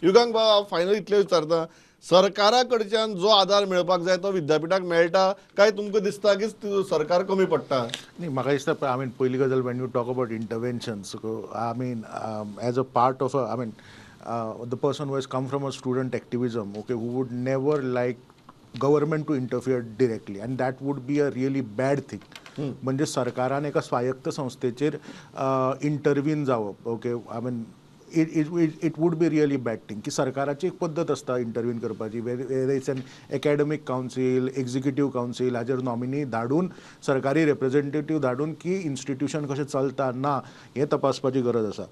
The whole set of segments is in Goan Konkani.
युगांक बाब, फायनल इतलें विचारता, सरकारा कडच्यान जो आदार मेळपाक जाय तो विद्यापीठाक मेळटा काय तुमकां दिसता की सरकार कमी पडटा? न्ही, म्हाका दिसता, I mean, पयली गजाल, when you talk about interventions, I mean, as a part of, I mean, the person who has come from a student activism, okay, who would never like government to interfere directly, and that would be a really bad thing. म्हणजे सरकारान एका स्वायत्त संस्थेचेर इंटरवीन जावप, okay, I mean, it would be really bad thing की सरकाराची एक पद्दत आसता इंटरवीन करपाची, whether it's an academic council, executive council, हाजेर नॉमिनी धाडून, सरकारी रिप्रेझेंटेटीव धाडून की इन्स्टिट्यूशन कशें चलता ना हें तपासपाची गरज आसा.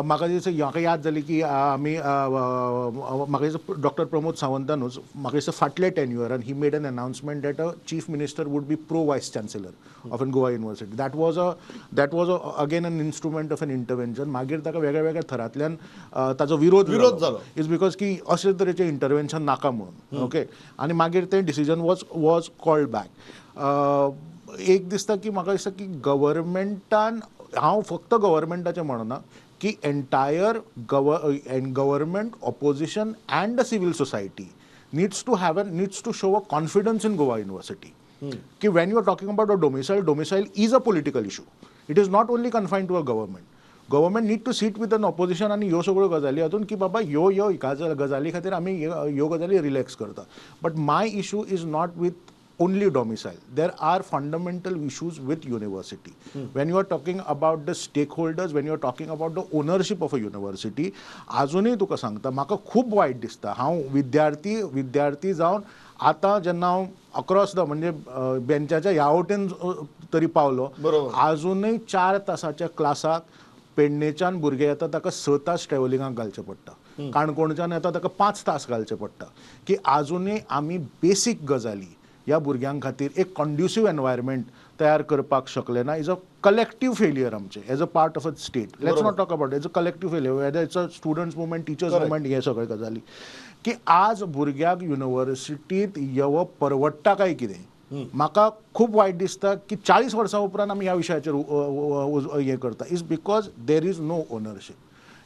म्हाका दिसता, म्हाका याद जाली की आमी, म्हाका दिसता डॉक्टर प्रमोद सावंतानूच, म्हाका दिसता फाटल्या टेन्युअरान, he made an announcement that a chief minister would be pro vice chancellor of an Goa University. That was again an instrument of an intervention. मागीर ताका वेगळ्या वेगळ्या थरांतल्यान ताजो विरोध विरोध जालो. Is because की अशे तरेचें इंटरवेन्शन नाका म्हणून, ओके, आनी मागीर तें decision was called back. एक दिसता की, म्हाका दिसता की गव्हर्मेंटान, हांव फक्त गव्हर्मेंटाचें म्हणना, की entire government, opposition and the civil society needs to show a confidence in Goa University. की when you are talking about a domicile, domicile is a political issue. It is not only confined to a government. Government need to sit with an opposition आनी ह्यो सगळ्यो गजाली हातून की बाबा, ह्यो ह्यो गजाली खातीर आमी ह्यो गजाली रिलॅक्स करता. But my issue is not with only domicile. There are fundamental issues with university. When you are talking about the stakeholders, when you are talking about the ownership of a university, अजूनय तुका सांगता, म्हाका खूब वायट दिसता. हांव विद्यार्थी जावन आतां जेन्ना हांव अक्रॉस the, म्हणजे बेंचाच्या ह्या वटेन तरी पावलो, आजूनय 4 तासाच्या क्लासाक पेडणेच्यान भुरगे येता ताका 6 तास ट्रॅव्हलिंगाक घालचे पडटा, काणकोणच्यान येता ताका 5 तास घालचे पडटा, की आजुनूय आमी बेसीक गजाली ह्या भुरग्यां खातीर एक कंड्युसीव एनवायरमेंट तयार करपाक शकले ना, is a collective failure आमचें as a part of a state. Let's not talk about, it's a collective failure, whether it's a students movement, teachers movement, हे सगळे गजाली की आज भुरग्याक युनिवर्सिटीत येवप परवडटा काय कितें. म्हाका खूब वायट दिसता की 40 वर्सां उपरांत आमी ह्या विशयाचेर हें करता, is because there is no ownership.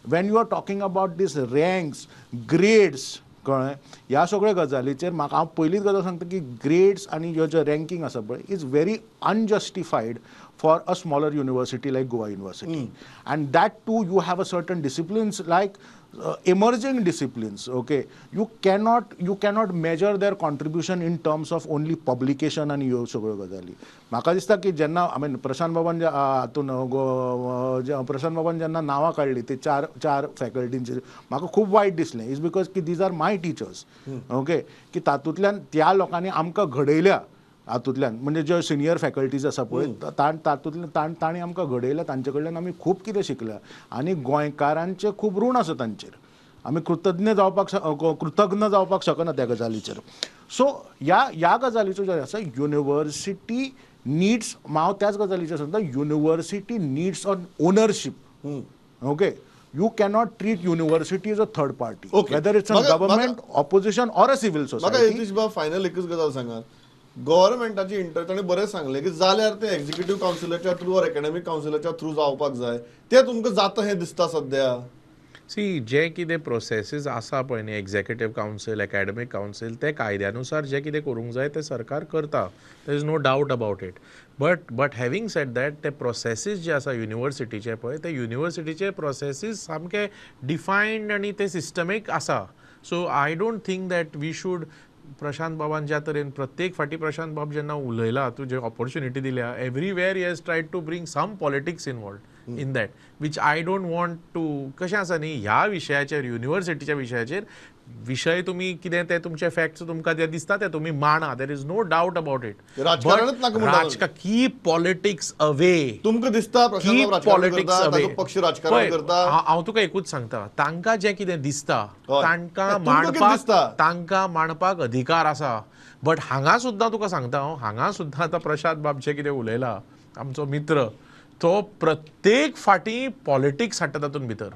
When you are talking about these ranks, grades, कळ्ळें, ह्या सगळ्या गजालीचेर म्हाका, हांव पयलीच गजाल सांगता की ग्रेड्स आनी ह्यो ज्यो रँकींग आसा पळय, is very unjustified for a smaller university like Goa University. And that too, you have a certain disciplines like emerging disciplines. Okay, you cannot measure their contribution in terms of only publication आनी ह्यो सगळ्यो गजाली. म्हाका दिसता की जेन्ना, I mean, प्रशांत बाबान जे हातून प्रशांत बाबान जेन्ना नांवां काडली ते चार चार फॅकल्टींचेर, म्हाका खूब वायट दिसलें, is because की these are my teachers, okay, की तातूंतल्यान त्या लोकांनी आमकां घडयल्या. हातूंतल्यान म्हणजे ज्यो सिनियर फॅकल्टीज आसा पळय, तातूंतल्यान तांणी आमकां घडयल्या, तांचे कडल्यान आमी खूब कितें शिकल्या आनी गोंयकारांचें खूब ऋण आसा तांचेर. आमी कृतज्ञ जावपाक शकना त्या गजालीचेर. सो ह्या गजालीचो जे आसा, युनिवर्सिटी निड्स, हांव त्याच गजालीचेर सांगता, university needs on ownership, okay. You cannot treat university as a third party, whether it's a government, opposition or a civil म्हाका society. Yatish बाब, फायनल एकच गजाल सांगात, गव्हर्मेंटाची इंटर, ताणें बरें सांगलें की जाल्यार ते एक्झिक्युटीव कावन्सिलाच्या थ्रू ऑर एकॅडमीक कावन्सिलाच्या थ्रू जावपाक जाय. ते तुमकां जाता हें दिसता सध्या? सी, जे कितें प्रोसेसीस आसा पळय न्ही, एक्झेक्युटीव कावन्सील, एकॅडमीक कावन्सील, ते कायद्यानुसार जे कितें करूंक जाय तें सरकार करता. There is no doubt about it. But having said that, ते प्रोसेसीस जे आसा युनिवर्सिटीचे पळय, ते युनिवर्सिटीचे प्रोसेसीस सामके डिफायन्ड आनी ते सिस्टमीक आसा. So I don't think that we should, Prashant बाबान ज्या तरेन प्रत्येक फावटी, प्रशांत बाब जेन्ना उलयला, तुजे ऑपॉर्च्युनिटी दिल्या, everywhere he has tried to bring some politics involved in that, which I don't want to. कशें आसा न्ही, ह्या विशयाचेर, युनिवर्सिटीच्या विशयाचेर, विशय तुमी कितें ते तुमचे फॅक्ट्स तुमकां जे दिसता ते तुमी मांडा, there is no doubt about it. राजकारणच नाका म्हणटा. Keep politics away. तुमकां दिसता प्रशांत बाब राजकारण करता, ताजो पक्ष राजकारण करता? हांव तुका एकूच सांगता, तांकां जें कितें दिसता, तांकां तुमकां कितें मांडपाक दिसता? तांकां मांडपाक अधिकार आसा. बट हांगा सुद्दां तुका सांगता हांव, हांगा सुद्दां आतां प्रशांत बाब जें कितें उलयला, आमचो मित्र तो प्रत्येक फाटी पॉलिटिक्स हाडटा तातूंत भितर.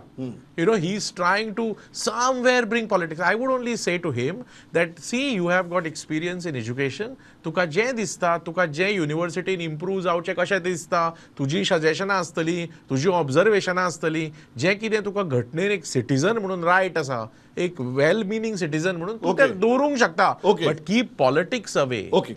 He is trying to somewhere bring politics. I would only say to him that, see, you have got experience in education. तुका जें दिसता, तुका जें युनिवर्सिटीन इम्प्रूव जावचें कशें दिसता, तुजी सजेशनां आसतलीं, तुजी ऑब्जर्वेशनां आसतलीं, जें कितें तुका घटनेन एक सिटीजन म्हणून रायट आसा, एक वेल मिनींग सिटीजन म्हणून तूं तें दवरूंक शकता. But keep politics away. Okay.